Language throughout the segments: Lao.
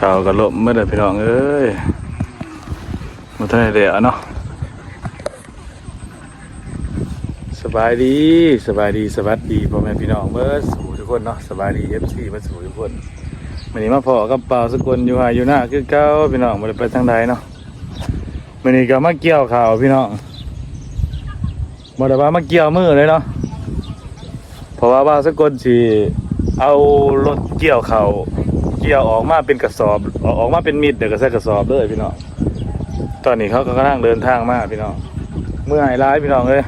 ເຂົາກໍລົ້ມໝົດແລ້ວພີ່ນ້ອງເອີຍ ບໍ່ທັນໄດ້ແລ້ວເນາະ. ສະບາຍດີ ສະບາຍດີ ສະຫວັດດີພໍ່ແມ່ພີ່ນ້ອງເບິດສູ່ທຸກຄົນເນາະ ສະບາຍດີ ເອັຟຊີ ເບິດສູ່ທຸກຄົນ. ມື້ນີ້ມາພໍ້ກັບບ່າວສະກົນຢູ່ໄຮ່ຢູ່ນາຄືເກົ່າພີ່ນ້ອງ ບໍ່ໄດ້ໄປທາງໃດເນາະ. ມື້ນີ້ກໍມາກ່ຽວເຂົ້າພີ່ນ້ອງ ບໍ່ໄດ້ວ່າມາກ່ຽວມື້ເລີຍເນາະ ເພາະວ່າບ່າວສະກົນຊິເອົາລົດກ່ຽວເຂົ້າ ກ່ຽວອອກມາເປັນກະສອບ ເອົາອອກມາເປັນມິດ ແລ້ວກໍໃສ່ກະສອບເລີຍພີ່ນ້ອງ. ຕອນນີ້ເຂົາກໍກຳລັງເດີນທາງມາພີ່ນ້ອງ ເມື່ອຍຫຼາຍພີ່ນ້ອງເອີຍ.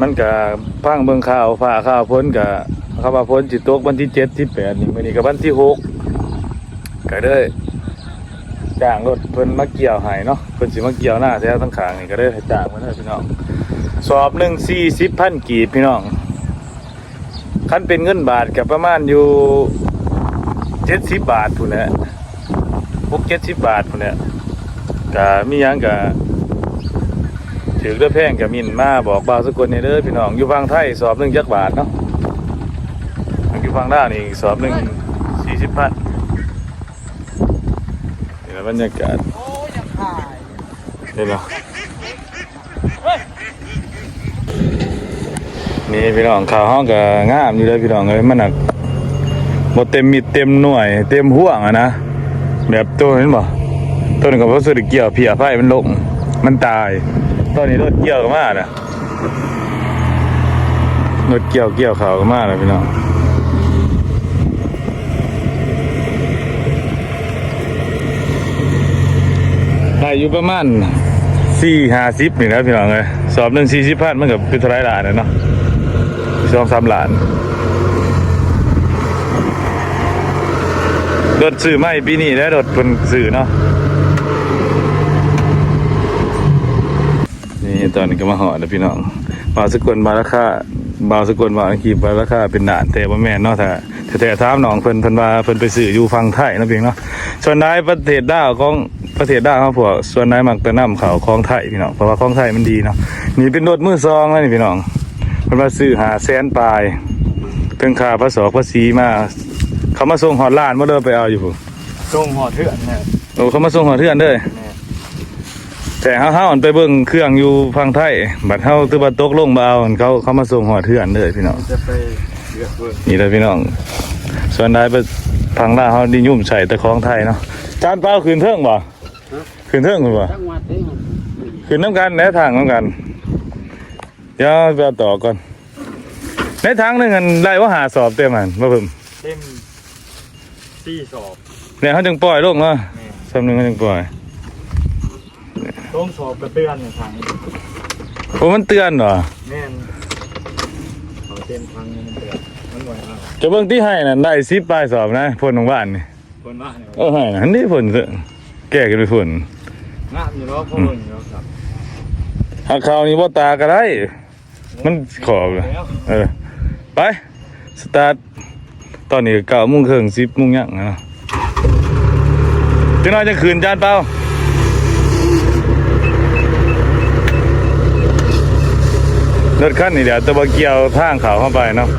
ມັນກະຟັງເບິ່ງຂ່າວຟ້າຂ່າວຝົນ ກະ ຄຳວ່າຝົນຊິຕົກວັນທີເຈັດ ທີແປດນີ້ ມື້ນີ້ກໍວັນທີຫົກ ກໍເລີຍຈ້າງລົດເພິ່ນມາກ່ຽວໃຫ້ເນາະ. ເພິ່ນຊິມາກ່ຽວນາແຖວທາງຂ້າງນີ້ ກໍເລີຍໃຫ້ຈ້າງເພິ່ນເລີຍພີ່ນ້ອງ. ສອບໜຶ່ງສີ່ສິບພັນກີບພີ່ນ້ອງ ຄັນເປັນເງິນບາດກໍປະມານຢູ່ເຈັດສິບບາດພຸ້ນແຫຼະ ຫົກເຈັດສິບບາດພຸ້ນແຫຼະ. ກະມີຫຍັງກະຖືກຫຼືແພງກະເມັ້ນມາບອກບ່າວສະກົນແດ່ເດີພີ່ນ້ອງ. ຢູ່ຝັ່ງໄທສອບໜຶ່ງຈັກບາດເນາະ ຢູ່ຝັ່ງລາວນີ້ສອບໜຶ່ງສີ່ສິບພັນ. ນີ້ລະບັນຍາກາດ ໂອ້ຍ ຢາກຖ່າຍ ເຫັນບໍ່? ນີ້ພີ່ນ້ອງ ເຂົ້າເຮົາກໍງາມຢູ່ເດີພີ່ນ້ອງເອີຍ ມັນໜັກບໍ່ເຕັມມິດເຕັມໜ່ວຍເຕັມຫ່ວງຫັ້ນນະ. ແບບໂຕເຫັນບໍ່ ໂຕນີ້ກໍບໍ່ສຸດໄດ້ກ່ຽວ ເພຍໄຟມັນລົງ ມັນຕາຍ. ຕອນນີ້ລົດກ່ຽວກໍມາແລ້ວ ລົດກ່ຽວ ກ່ຽວເຂົ້າກໍມາແລ້ວພີ່ນ້ອງ. ໄດ້ຢູ່ປະມານສີ່ຫ້າສິບນີ້ແຫຼະພີ່ນ້ອງເອີຍ ສອບໜຶ່ງສີ່ສິບພັນ ມັນກໍເປັນເທົ່າໃດລ້ານແລ້ວເນາະ ສອງສາມລ້ານ. ລົດຊື້ໃໝ່ປີນີ້ແຫຼະ ລົດເພິ່ນຊື້ເນາະ. ນີ້ຕອນນີ້ກໍມາຮອດແລ້ວພີ່ນ້ອງ. ບ່າວສະກົນວ່າລາຄາ ບ່າວສະກົນວ່າ ຄລິບວ່າລາຄາເປັນລ້ານ ແຕ່ບໍ່ແມ່ນເນາະ. ຖ້າແທ້ໆຖາມນ້ອງເພິ່ນ ເພິ່ນວ່າເພິ່ນໄປຊື້ຢູ່ຝັ່ງໄທເນາະພີ່ນ້ອງເນາະ. ສ່ວນຫຼາຍປະເທດລາວຂອງ ປະເທດລາວເຮົາ ພວກສ່ວນຫຼາຍມັກແຕ່ນຳເຂົ້າຂອງໄທພີ່ນ້ອງ ເພາະວ່າຂອງໄທມັນດີເນາະ. ນີ້ເປັນລົດມືສອງແລ້ວນີ້ພີ່ນ້ອງ ເພິ່ນວ່າຊື້ຫ້າແສນປາຍ ເຖິງຄ່າພາສອກພາສີມາ. ເຂົາມາສົ່ງຮອດລານບໍ່ ຫຼືໄປເອົາຢູ່ພຸ້ນ? ສົ່ງຮອດເຮືອນແຫຼະ. ໂອ້ ເຂົາມາສົ່ງຮອດເຮືອນເລີຍ. ແມ່ນ. ແຕ່ເຮົາ ເຮົາອັນໄປເບິ່ງເຄື່ອງຢູ່ຝັ່ງໄທ ບັດເຮົາຖືວ່າຕົກລົງບໍ່ເອົາ ເຂົາ ເຂົາມາສົ່ງຮອດເຮືອນເລີຍພີ່ນ້ອງ. ຈະໄປເລືອກເບິ່ງ. ນີ້ແຫຼະພີ່ນ້ອງ ສ່ວນຫຼາຍໄປຝັ່ງລາວເຮົານິຍົມໃຊ້ແຕ່ຂອງໄທເນາະ. ຈານເປົາຂຶ້ນເທິງບໍ່? ຮະ? ຂຶ້ນເທິງພຸ້ນບໍ່? ຈັງຫວັດເດ້. ຂຶ້ນນຳກັນແຫຼະ ທາງນຳກັນ. ດຽວໄປເອົາຕໍ່ກ່ອນ. ໃນຖັງໜຶ່ງຫັ້ນໄດ້ບໍ່ ຫ້າສອບເຕັມຫັ້ນ ບໍ່ເພີ່ມ? ເຕັມສີ່ສອບ ແລ້ວເຮົາຈຶ່ງປ່ອຍລົງເນາະ. ແມ່ນ. ສ່ຳໜຶ່ງເຮົາຈຶ່ງປ່ອຍ. ສອງສອບກໍເຕືອນທາງ. ໂອ້ ມັນເຕືອນເນາະ. ແມ່ນ. ເອົາເຕັມຖັງນີ້ມັນເຕືອນ ມັນບໍ່ໃຫ້ເອົາ. ຈະເບິ່ງຕິ ໄຮ່ນັ້ນໄດ້ສິບປາຍສອບນະ ຝົນຂອງບ້ານນີ້. ຝົນມານີ້. ເອີ ໄຮ່ນັ້ນນີ້ຝົນ ແກ້ຂຶ້ນໄປຝົນ. ງາມຢູ່ເນາະ ພໍເບິ່ງຢູ່ເນາະຄັບ. ຫາກເຂົ້ານີ້ບໍ່ຕາກກໍໄດ້. ມັນຂອບແລ້ວ. ເອີ ໄປ ສະຕາດ. ຕອນນີ້ກໍເກົ້າໂມງເຄິ່ງ ສິບໂມງຍັງນະ. ຈັກໜ້ອຍຈະຂຶ້ນຈານເປົາ. ລົດຄັນນີ້ແຫຼະ ແຕ່ວ່າກ່ຽວທາງເຂົ້າເຮົາໄປເນາະ.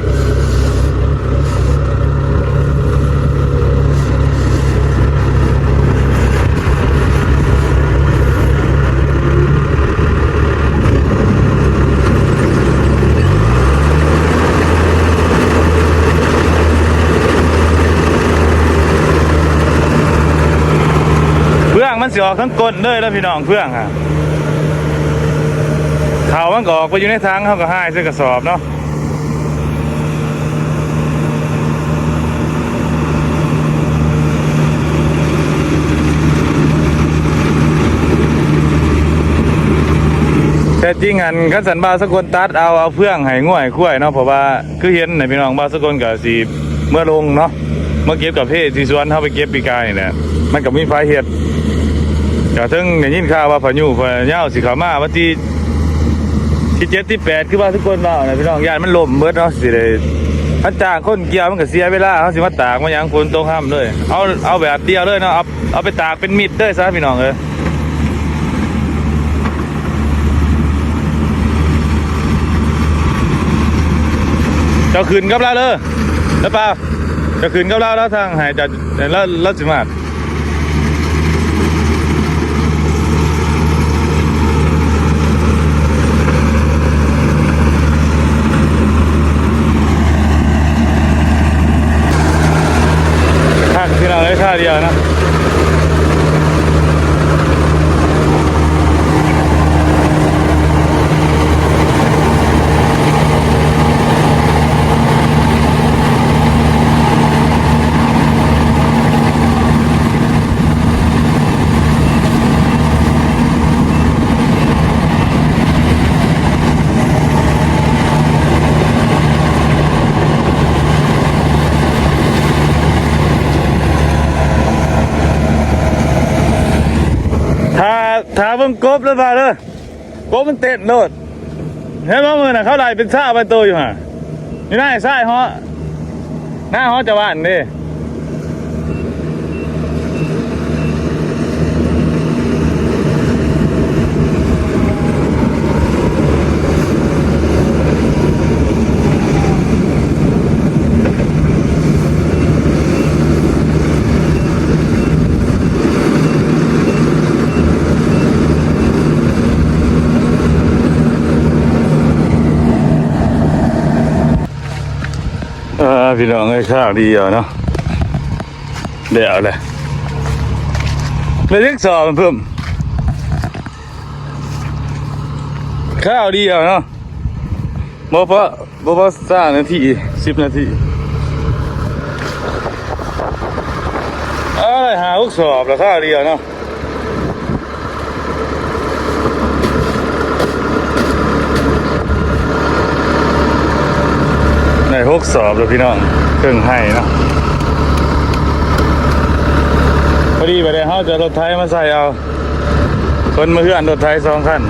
ເຟືອງມັນຊິອອກທາງກົ້ນເລີຍເດີພີ່ນ້ອງ ເຟືອງຫະ. ເຂົ້າມັນກໍອອກໄປຢູ່ໃນຖັງ ເຮົາກໍຫາຍໃສ່ກະສອບເນາະ. ແທ້ຈິງຫັ້ນ ຄັນສັນບ່າວສະກົນຕັດເອົາ ເອົາເຟືອງໃຫ້ງົວໃຫ້ຄວາຍເນາະ ເພາະວ່າ ຄືເຫັນນະພີ່ນ້ອງ ບ່າວສະກົນກໍຊິເມືອລົງເນາະ ເມືອເກັບກາເຟທີ່ສວນເຮົາໄປເກັບປີກາຍນີ້ແຫຼະ ມັນກໍມີໄຟເຮັດ. ກໍເຖິງໄດ້ຍິນຂ່າວວ່າພາຍຸພະຍາວຊິເຂົ້າມາວັນທີ ທີເຈັດ ທີແປດ ຄືບ່າວສະກົນເວົ້ານະພີ່ນ້ອງ ຢ້ານມັນລົ້ມເບິດເນາະ ຊິໄດ້ ຄັນຈ້າງຄົນກ່ຽວມັນກໍເສຍເວລາ ເຮົາຊິມາຕາກມາຫຍັງ ຝົນຕົກຮຳເລີຍ ເອົາ ເອົາແບບດຽວເລີຍເນາະ ເອົາ ເອົາໄປຕາກເປັນມິດເລີຍຊະພີ່ນ້ອງເອີຍ. ເຈົ້າຂຶ້ນກັບລາວເດີ ລະປາວ. ຈະຂຶ້ນກັບລາວ ລາວສັ່ງໃຫ້ ຈະ ລາວ ລາວຊິມາ. ຄັກພີ່ນ້ອງເອີຍ ຄາວດຽວເນາະ. ຖ້າ ຖ້າເບິ່ງກົບເດີ ບ່າວເດີ. ກົບມັນເຕັ້ນໂລດ. ເຫັນບໍ່ ມື້ນັ້ນເຂົາໄລ່ເປັນຊາວປາຍໂຕຢູ່ຫັ້ນ ຢູ່ໃນຊາຍເຫາະ ນາເຫາະຈະຫວ່ານເດ້. ເອີ ພີ່ນ້ອງເອີຍ ຄາວດຽວເນາະ ແລ້ວແຫຼະ ໄດ້ຈັກສອບເພີ່ມ ຄາວດຽວເນາະ. ບໍ່ພໍ ບໍ່ພໍຊາວນາທີ ສິບນາທີ ເອີຍ ຫ້າຫົກສອບລະຄາວດຽວເນາະ. ໄດ້ຫົກສອບລະພີ່ນ້ອງ ເຄິ່ງໄຮ່ເນາະ. ພໍດີບາດນີ້ເຮົາຈະເອົາລົດໄຖມາໃສ່ເອົາ. ຄົນມາເຮືອນລົດໄຖສອງຄັນ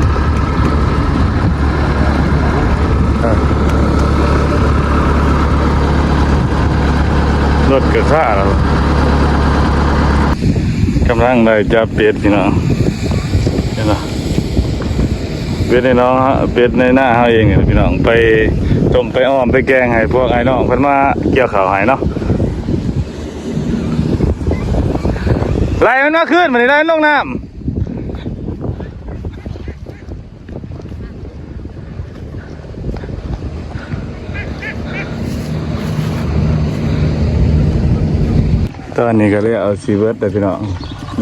ລົດກະຄາແລ້ວ ກຳລັງໄດ້ຈັບເປັດພີ່ນ້ອງ ເຫັນບໍ່ ເປັດໃນໜອງ ເປັດໃນນາເຮົາເອງນີ້ພີ່ນ້ອງ ໄປຕົ້ມໄປອອມໄປແກງໃຫ້ພວກອ້າຍນ້ອງເພິ່ນມາກ່ຽວເຂົ້າໃຫ້ເນາະ. ໄລ່ມັນມາຄືນ ບາດນີ້ໄລ່ມັນລົງນ້ຳ. ຕອນນີ້ກະແລ້ວຊິເບິດແລ້ວພີ່ນ້ອງ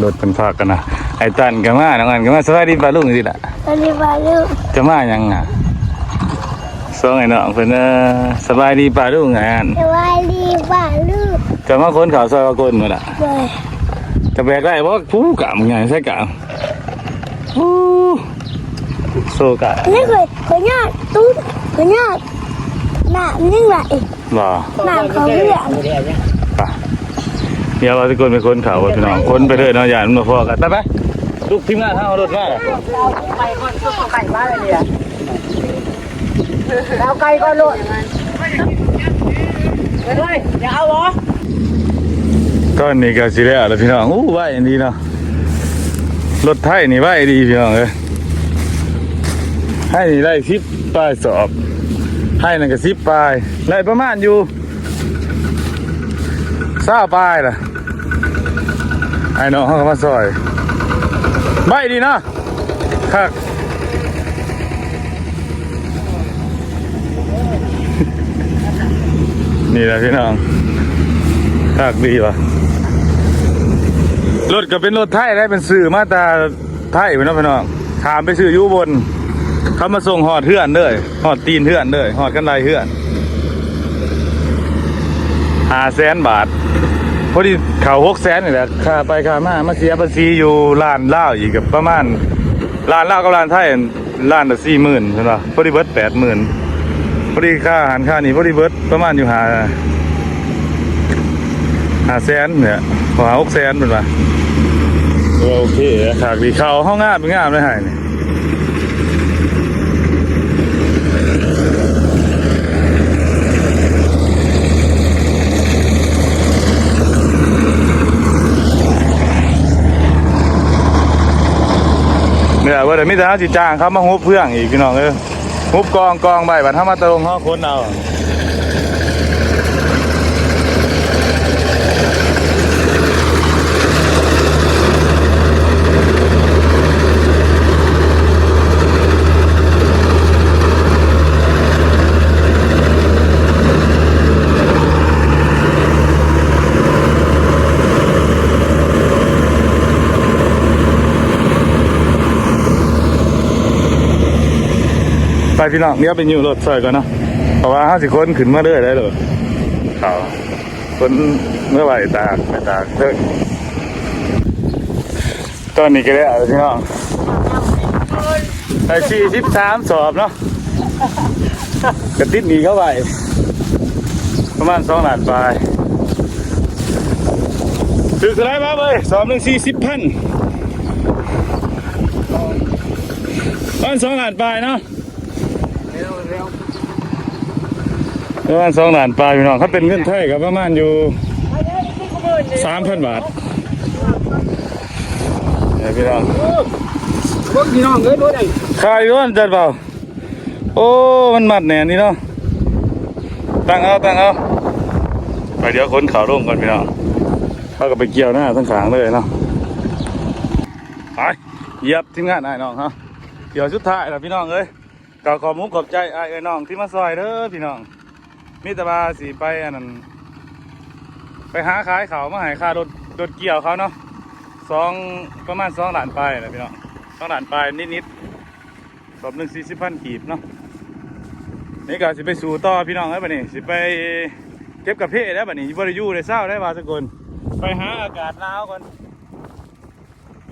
ລົດເພິ່ນພັກກັນນະ. ໄອ້ຕັນກະມາ ນ້ອງອັນກະມາ. ສະບາຍດີປ້າລຸງ ຊິລະ ສະບາຍດີປ້າລຸງ. ຈະມາຫຍັງນະ? ສອງໄອ້ນ້ອງເພິ່ນ ເອີ ສະບາຍດີປ້າລຸງ ອັນ ສະບາຍດີປ້າລຸງ. ຈະມາຂົນເຂົ້າຊອຍວ່າກົນມື້ລະ ໂດຍ. ຈະແບກໄດ້ບໍ່? ຜູ້ກາມໃຫຍ່ໃສ່ກາມ ໂອ້ ໂຊກາ ນີ້ຂ້ອຍ ຂ້ອຍຍາດຕຸ້ມ ຂ້ອຍຍາດ ນ້ຳຍັງໄຫຼ ບໍ່ ນ້ຳເຂົ້າເຮືອນ. ໄປ ດຽວວ່າຊິກົນໄປຂົນເຂົ້າ ພີ່ນ້ອງ ຂົນໄປເລີຍເນາະ ຢ້ານມັນບໍ່ພໍກັນ. ໄປ ໄປ ລຸກ ທີມງານເຮົາເອົາລົດມາ ໄປກ່ອນ ເອົາໄກ່ມາເລີຍ ເອົາໄກ່ກ່ອນໂລດ ເຮີ້ຍ ຢ່າເອົາບໍ່? ຕອນນີ້ກະຊິແລ້ວລະພີ່ນ້ອງ. ໂອ້ ໄວດີເນາະ ລົດໄຖນີ້ໄວດີພີ່ນ້ອງເອີຍ. ໄຖນີ້ໄດ້ສິບປາຍສອບ ໄຖນັ້ນກະສິບປາຍ ໄດ້ປະມານຢູ່ຊາວປາຍລະ. ອ້າຍນ້ອງເຮົາກະມາຊ່ອຍ ໄວດີເນາະ ຄັກ. ນີ້ແຫຼະພີ່ນ້ອງ ຄັກດີວ່າ ລົດກະເປັນລົດໄຖໄດ໋ ເປັນຊື້ມາແຕ່ໄທພຸ້ນເນາະພີ່ນ້ອງ ຂ້າມໄປຊື້ຢູ່ອຸບົນ ເຂົາມາສົ່ງຮອດເຮືອນເລີຍ ຮອດຕີນເຮືອນເລີຍ ຮອດຄັນໄດເຮືອນ. ຫ້າແສນບາດ ພໍດີເຂົ້າຫົກແສນນີ້ແຫຼະ ຄ່າໄປຄ່າມາ ມາເສຍພາສີຢູ່ລານລາວອີກ ກະປະມານ ລານລາວກັບລານໄທ ລານລະສີ່ໝື່ນ ເພິ່ນວ່າ ພໍດີເບິດແປດໝື່ນ ພໍດີຄ່າຫັ້ນຄ່ານີ້ ພໍດີເບິດປະມານຢູ່ຫ້າ ຫ້າແສນນີ້ແຫຼະ ບໍ່ ຫ້າຫົກແສນເພິ່ນວ່າ. ໂອເຄ ຄັກດີ ເຂົ້າເຮົາງາມ ງາມເລີຍໄຮ່ນີ້. ນີ້ແຫຼະ ບໍ່ໄດ້ ມີແຕ່ເຮົາຊິຈ້າງເຂົາມາຮຸບເພື່ອງອີກ ພີ່ນ້ອງເອີຍ. ຮຸບກອງກອງໄວ້ ບາດເຮົາມາຕະລົງ ເຮົາຂົນເອົາ. ພີ່ນ້ອງ ດຽວໄປຍູ້ລົດຊ່ອຍກ່ອນເນາະ ເພາະວ່າເຮົາຊິຂົນຂຶ້ນມາເລີຍໄດ້ໂລດ ເຂົາຂົນເມືອໄວ້ຕາກ ໄປຕາກເທິງ. ຕອນນີ້ກໍແລ້ວພີ່ນ້ອງ ໄດ້ສີ່ສິບສາມສອບເນາະ ກະຕິດໜີ້ເຂົາໄວ້ປະມານສອງລ້ານປາຍ. ຖືກເທົ່າໃດວະເວີຍ? ສອບໜຶ່ງສີ່ສິບພັນ ປະມານສອງລ້ານປາຍເນາະ ປະມານສອງລ້ານປາຍພີ່ນ້ອງ ຄັນເປັນເງິນໄທກໍປະມານຢູ່ສາມພັນບາດ. ເອີ ພີ່ນ້ອງ ເບິ່ງພີ່ນ້ອງເອີຍ ບໍ່ໄດ້ ຂາຍຢູ່ອັນຈັດເບົາ. ໂອ້ ມັນມັດແໜ້ນນີ້ເນາະ ຕັ້ງເອົາ ຕັ້ງເອົາ ໄປ ດຽວຂົນເຂົ້າລົງກ່ອນພີ່ນ້ອງ ເຮົາກໍໄປກ່ຽວນາທາງຂ້າງເລີຍເນາະ. ໄປ ຢຽບທີມງານອ້າຍນ້ອງເຮົາ ດຽວສຸດທ້າຍແລ້ວພີ່ນ້ອງເອີຍ. ກໍຂອບມຸກຂອບໃຈອ້າຍເອື້ອຍນ້ອງທີ່ມາຊ່ອຍເດີພີ່ນ້ອງ ມີແຕ່ວ່າຊິໄປອັນນັ້ນ ໄປຫາຂາຍເຂົ້າມາໃຫ້ຄ່າລົດ ລົດກ່ຽວເຂົາເນາະ ສອງ ປະມານສອງລ້ານປາຍແຫຼະພີ່ນ້ອງ ສອງລ້ານປາຍນິດໆ ສອບໜຶ່ງສີ່ສິບພັນກີບເນາະ. ນີ້ກໍຊິໄປສູ້ຕໍ່ພີ່ນ້ອງເອີຍ ບັດນີ້ຊິໄປເກັບກາເຟແລ້ວ ບັດນີ້ບໍ່ໄດ້ຢູ່ໄດ້ເຊົາໄດ້ວ່າສາກົນ ໄປຫາອາກາດໜາວກ່ອນ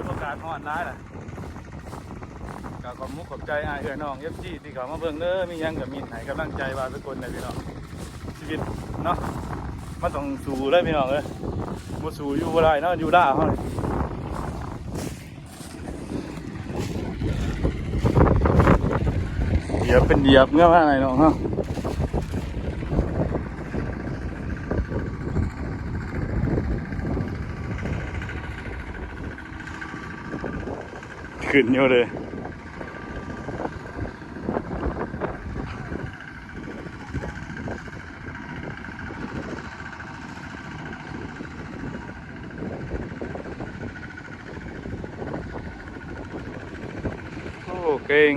ອາກາດຮ້ອນຫຼາຍລະ. ກໍຂອບມຸກຂອບໃຈອ້າຍເອື້ອຍນ້ອງ ເອັຟຊີ ທີ່ເຂົ້າມາເບິ່ງເດີ ມີຫຍັງກໍມິ້ນໃຫ້ກຳລັງໃຈວ່າສາກົນໄດ້ພີ່ນ້ອງ. ຊີວິດເນາະ ມັນຕ້ອງສູ້ເດີພີ່ນ້ອງເອີຍ ບໍ່ສູ້ຢູ່ບໍ່ໄດ້ເນາະ ຢູ່ລາວເຮົານີ້. ຢຽບເປັນຢຽບເງືອມາໃນນ້ອງເຮົາ ຂຶ້ນຢູ່ເດ້. ໂອ້ ເກັ່ງ